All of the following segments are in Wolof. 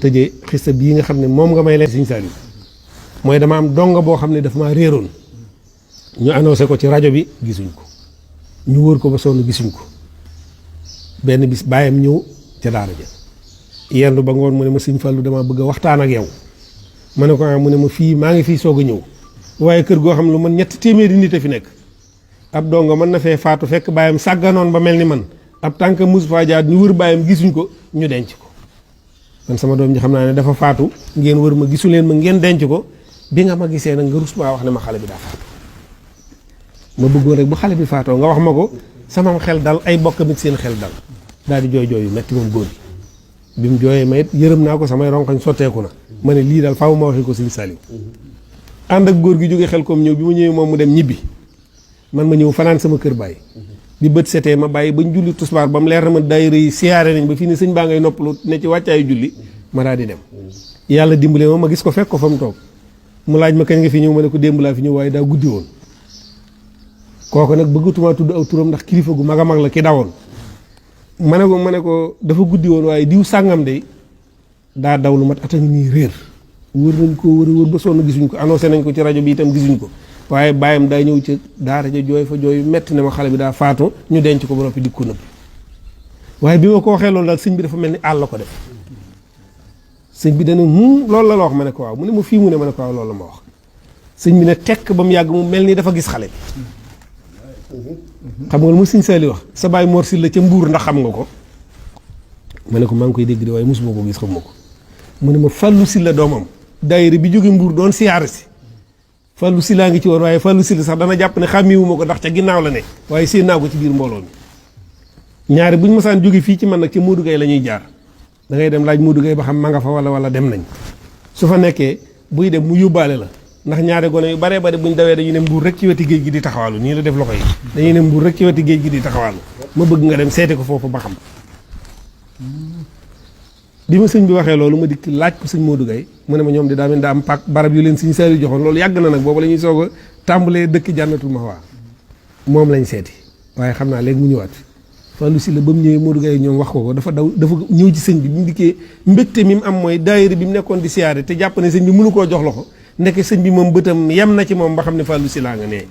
tëjee xista bii nga xam ne moom nga may leen Sëñ Saliou mooy dama am donga boo xam ne dafa maa réeroon ñu annoncé ko ci rajo bi gisuñ ko ñu wër ko ba sonn gisuñ ko benn bis bàyyam ñëw ca daara ja yendu ba ngoon mu ne ma Sëñ Fallu dama bëgg a waxtaan ak yow ma ne ko mu ne ma fii maa ngi fii soog a ñëw waaye kër goo xam lu man 3 téeméeri nit a fi nekk ab donga mën na fee faatu fekk bàyyam sàgganoon ba mel ni man ab tànk mus faa jaar ñu wër bàyyam gisuñ ko ñu denc ko man sama doom ji xam naa ne dafa faatu ngeen wër ma gisu leen ma ngeen denc ko bi nga ma gisee nag nga rus maa wax ne ma xale bi daa faatu ma bëggoon rek bu xale bi faatoo nga wax ma ko sama xel dal ay bokk mit seen xel dal daal di jooy jooy yu metti moom góor bi mu jooyee ma it yërëm naa ko samay ronkoñ sotteeku na ma ne lii daal faaw ma waxi ko Sëñ Saliou ànd ak góor gi jóge xel comme ñëw bi ma ñëwee moom mu dem ñibbi man ma ñëw fanaan sama kër bàyyi bi bët setee ma bàyyi bañ julli tusbaar ba mu leer na ma daayira yi siyaare nañ ba fii ne sëñ baa ngay noppalu ne ci wàccaayu julli ma daal di dem yàlla dimbale ma gis ko fekk ko fa mu toog mu laaj ma kañ nga fi ñëw ma ne ko démb laa fi ñëw waaye daa guddi woon kooku nag bëggatumaa tudd aw turam ndax kilifa gu mag a mag la ki dawoon ma ne ko dafa guddi woon waaye diw sàngam de daa daw lu mat at a ngi nii réer wër nañ ko wër ba sonn gisuñ ko annoncé nañ ko ci rajo bi itam gisuñ ko waaye bàyyam daa ñëw ci daara ja jooy fa jooy metti ne ma xale bi daa faatu ñu denc ko ba noppi di ko nëbb waaye bi ma ko waxee loolu daal sëñ bi dafa mel ni àll ko def sëñ bi dana loolu la wax ma ne ko waaw mu ne ma fii mu ne ma ne ko waaw loolu la ma wax sëñ bi ne tekk ba mu yàgg mu mel ni dafa gis xale bi xam nga lu ma Sëñ Saliou wax sa baay Mor Sylla ca Mbuur ndax xam nga ko ma ne ko maa ngi koy dégg de waaye mosuma ko gis xam ma ko mu ne ma Fallou Sylla doomam daayira bi jóge Mbuur doon siyaare si Fallou Sylla ngi ci woon waaye Fallou Sylla sax dana jàpp ne xàmmiwuma ko ndax ca ginnaaw la ne waaye séen naa ko ci biir mbooloo mi ñaari buñ masaan jóge fii ci man nag ca Modou Gueye la ñuy jaar da ngay dem laaj Modou Gueye ba xam ma nga fa wala dem nañ su fa nekkee buy dem mu yóbbaale la ndax ñaari gone yu baree bari buñ dawee dañuy ne Mbuur rek ci weti géej gi di taxawaalu nii la def loxo yi dañuy ne Mbuur rek ci weti géej gi di taxawaalu ma bëgg nga dem seeti ko foofu ba xam bi ma sëñ bi waxee loolu ma dikk laaj ko sëñ Modou Gueye mu ne ma ñoom di daa mel daa am pak barab yu leen Sëñ Saliou joxoon loolu yàgg na nag boobu la ñuy soog a tàmbalee dëkk Jannatul Mahwa moom lañ seeti waaye xam naa léegi mu ñëwaat Fallou Sylla ba mu ñëwee Modou Gueye ñoom wax ko dafa ñëw ci sëñ bi mu dikkee mbégte mi mu am mooy daayira bi mu nekkoon di siyaare te jàpp ne sëñ bi mënu koo jox loxo ndeke sëñ bi moom bëtam yem na ci moom ba xam ne Fallou Sylla nga nee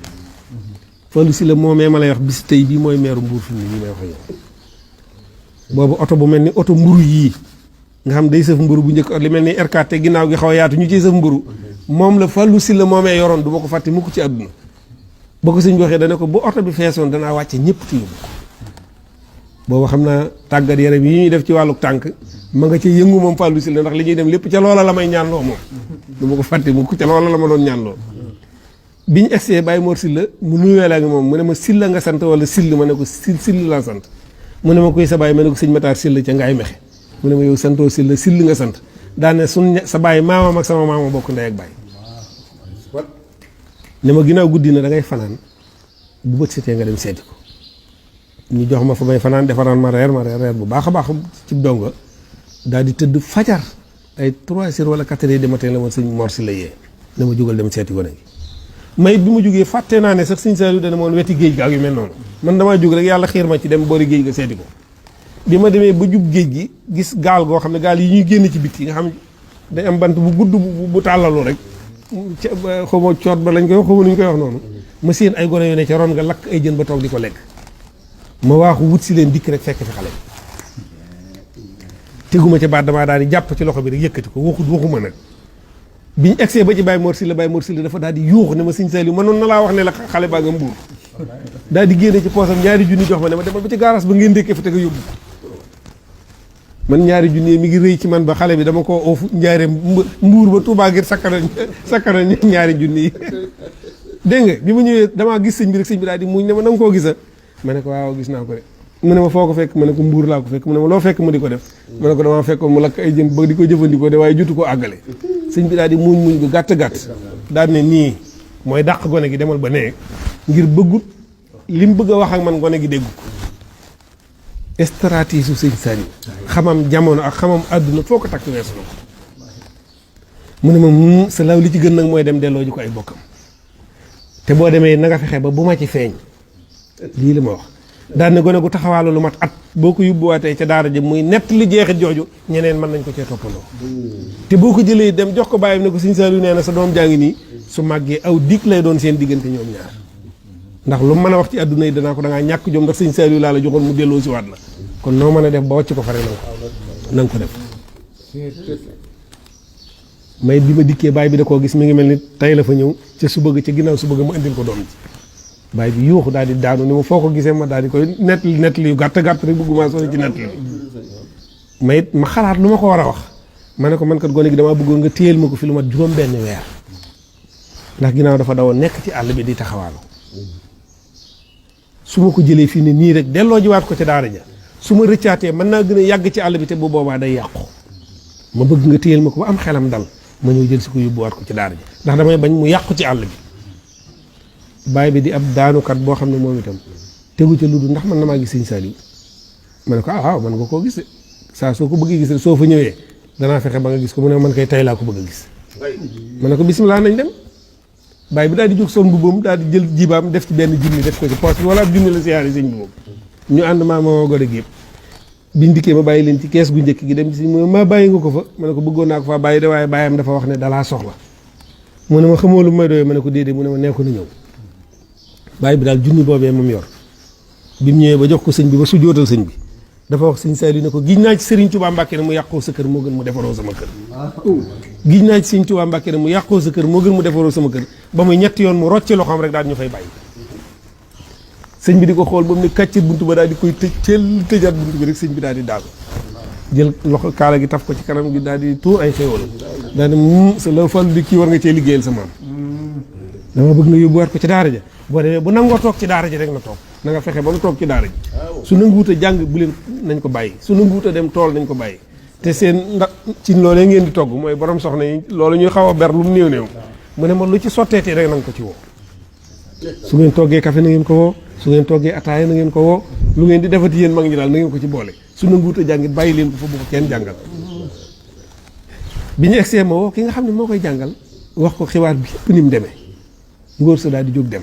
Fallou Sylla moomee ma lay wax bis tey bii mooy meeru Mbuur fi mu ne nii may wax ak yow boobu oto bu mel ni oto mburu yii nga xam day sëf mburu bu njëkk li mel ni R4 te ginnaaw gi xaw a yaatu ñu ciy sëf mburu moom la Fallou Sylla moomee yoroon du ma ko fàtte mukk ci àdduna ba ko sëñ bi waxee dana ko bu oto bi feesoon danaa wàcce ñëpp ci yóbbu boobu xam naa tàggat yaram yi ñuy def ci wàllu tànk ma nga ci yëngu moom Fallou Sylla ndax li ñuy dem lépp ca loola la may ñaanloo moom du ma ko fàtte mukk ca loola la ma doon ñaanloo bi ñu egsee Baye Mor Sylla mu nuyoo laa ngi moom mu ne ma Sylla nga sant wala Syll ma ne ko Syll laa sant mu ne ma koy sa baay ma ne ko sëñ Matar Sylla ca Ngaay Mexe mu ne ma yow santoo Sylla Syll nga sant daane sun sa baay maamam ak sama maama bokk ndey ak baay ne ma ginnaaw guddi na da ngay fanaan bu bët setee nga dem seeti ko ñu jox ma fa may fanaan defaraan ma reer bu baax a baax ci donga daal di tëdd fajar ay 3 heures wala 4 heures du matin la ma sëñ Mor Sylla yee ne ma jógal dem seeti gone gi may bi ma jógee fàtte naa ne sax Sëñ Saliou dana moon weti géej ga ak yu mel noonu man damaa jóg rek yàlla xiir ma ci dem boori géej ga seeti ko bi ma demee ba jub géej gi gis gaal goo xam ne gaal yi ñuy génn ci bitti nga xam day am bant bu gudd bu tàllalu rek xaw ma coot ba lañ koy wax xaw ma nu ñu koy wax noonu ma seen ay gone yu ne ca ron nga lakk ay jën ba toog di ko lekk ma waaxu wut si leen dikk rek fekk fi xale teguma ca baat damaa daal di jàpp ci loxo bi rek yëkkati ko waxuma nag biñu egsee ba ci Baye Mor Sylla dafa daal di yuux ne ma Sëñ Saliou mënoon na laa wax ne la xale baa nga Mbuur daal di génne ci poosam 2 junni jox ma ne ma demal ba ci gaaraas ba ngeen dékkee fa te nga yóbbu man 2 junni mi ngi rëy ci man ba xale bi dama ko oofu njaare Mbuur ba Touba ngir sakkana 2 junni yi dégg nga bi ma ñëwee damaa gis sëñ bi rek sëñ bi daal di muñ ne ma na nga koo gisa ma ne ko waaw gis naa ko de mu ne ma foo ko fekk ma ne ko Mbuur laa ko fekk mu ne ma loo fekk mu di ko def ma ne ko damaa fekkoon mu lakk ay jën ba di ko jëfandikoo de waaye jotu ko àggale sëñ bi daal di muñ gu gàtt daal ne nii mooy dàq gone gi demal ba nee ngir bëggut li mu bëgg a wax ak man gone gi déggu ko stratégie su Sëñ Saliou xamam jamono ak xamam àdduna foo ko takk weesu na ko mu ne ma sa law li ci gën nag mooy dem delloo ji ko ay bokkam te boo demee na nga fexe ba bu ma ci feeñ lii la ma wax daan na gone gu taxawaalu lu mat at boo ko yóbbuwaatee ca daara ji muy nett li jeexit jooju ñeneen mën nañ ko cee toppandoo te boo ko jëlee dem jox ko bàyyam ne ko Sëñ Saaliw nee na sa doom jaa ngi nii su màggee aw dig lay doon seen diggante ñoom ñaar ndax lu mën a wax ci àdduna yi danaa ko da ngaa ñàkk jom ndax Sëñ Saaliw laa la joxoon mu delloo si waat la kon noo mën a def ba wàcc ko fare na nga ko def may bi ma dikkee baay bi da koo gis mi ngi mel ni tey la fa ñëw ca su bëgg ca ginnaaw su bëgg mu indil ko doom ji baay bi yuuxu daal di daanu ni ma foo ko gisee ma daal di koy nettali yu gàtt gàtt rek bëgguma sori ci nettali ma it ma xalaat lu ma ko war a wax ma ne ko man kat gone gi damaa bëggoon nga téyel ma ko fi lu mat juróom benn weer ndax ginnaaw dafa dawoon nekk ci àll bi di taxawaalu su ma ko jëlee fii ne nii rek delloo jiwaat ko ca daara ja su ma rëccaatee mën naa gën a yàgg ci àll bi te bu boobaa day yàqu ma bëgg nga téyel ma ko ba am xelam dal ma ñëw jël si ko yóbbuwaat ko ci daara ji ndax damay bañ mu yàqu ci àll bi baay bi di ab daanukat boo xam ne moom itam tegu ca lu dul ndax man na maa gis Sëñ Saaliw ma ne ko waaw man nga koo gis de saa soo ko bëggee gis rek soo fa ñëwee danaa fexe ba nga gis ko mu ne man kay tey laa ko bëgg a gis ma ne ko bisimilah nañ dem baay bi daal di jóg son mbubbam daal di jël jibaam def ci benn junni def ko ci poche bi wala ab junni la siyaare sëñ bi moom ñu ànd maa gode gi yëpp biñ dikkee ma bàyyi leen ci kees gu njëkk gi dem ci mu ma bàyyi nga ko fa ma ne ko bëggoon naa ko faa bàyyi de waaye bàyyam dafa wax ne dalaa soxla mu ne ma xamoo lu may doyee ma ne ko déedéet mu ne ma nekku na ñëw bàyyi bi daal junni boobee moom yor bi mu ñëwee ba jox ko sëñ bi ba su jootal sëñ bi dafa wax Sëñ Saaliw ne ko giñ naa ci Sëriñ Tuubaa Mbàkke ne mu yàqoo sa kër moo gën mu defaroo sama kër giñ naa ci Sëriñ Tuubaa Mbàkke ne mu yàqoo sa kër moo gën mu defaroo sama kër ba muy ñetti yoon mu rocce loxoom rek daal ñu fay bàyyi sëñ bi di ko xool ba mu ne kàccit buntu ba daal di koy tëjaat buntu bi rek sëñ bi daal di daal jël loxo kaala gi taf ko ci kanam gi daal di tuur ay xéwal daal di sa la fàllu di kii war nga cee liggéeyal sa maam dama bëgg nga yóbbuwaat ko ci daara ja boo demee bu nangoo toog ci daara ji rek na toog na nga fexe ba mu toog ci daara ji su nanguwut a jàng bu leen nañ ko bàyyi su nanguwut a dem tool nañ ko bàyyi te seen ndax ci loolee ngeen di togg mooy borom soxna yi loolu ñuy xaw a ber lu mu néew néew mu ne ma lu ci sotteetee rek na nga ko ci woo su ngeen toggee café na ngeen ko woo su ngeen toggee ataaya na ngeen ko woo lu ngeen di defati yéen mag ñi daal na ngeen ko ci boole su nanguwut a jàngit bàyyi leen ko fa bu ko kenn jàngal bi ñu egsee ma woo ki nga xam ne moo koy jàngal wax ko xibaar bi yëpp ni mu demee ngóor sa daal di jóg dem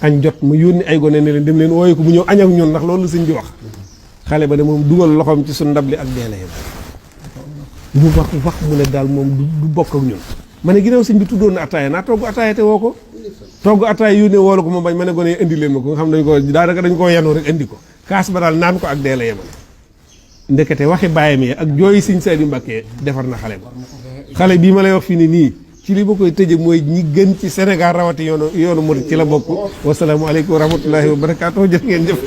añ jot ma yónni ay gone ne leen dem leen wooye ko mu ñëw añ ak ñun ndax loolu sëñ bi wax xale ba de moom dugal loxoom ci suñ ndab li ak deela yam mu wax mu ne daal moom du bokk ak ñun ma ne ginnaaw sëñ bi tuddoon na ataaya naa togg ataaya te woo ko togg ataaya yónnee woolu ko ma bañ ma ne gone indi leen ma ko nga xam dañ ko daanaka dañ koo yanoo rek indi ko kaas ba daal naan ko ak deela yemal ndekete waxi bàyyam yi ak jooyi Sëñ Saaliw Mbàkke defar na xale ba xale bii ma lay wax fii ni nii ci li ma koy tëje mooy ñi gën ci Sénégal rawati yoonu murid ci la bokk wasalaamu aleykum wa rahmatullahi wa barakaatuh jëf ngeen jëf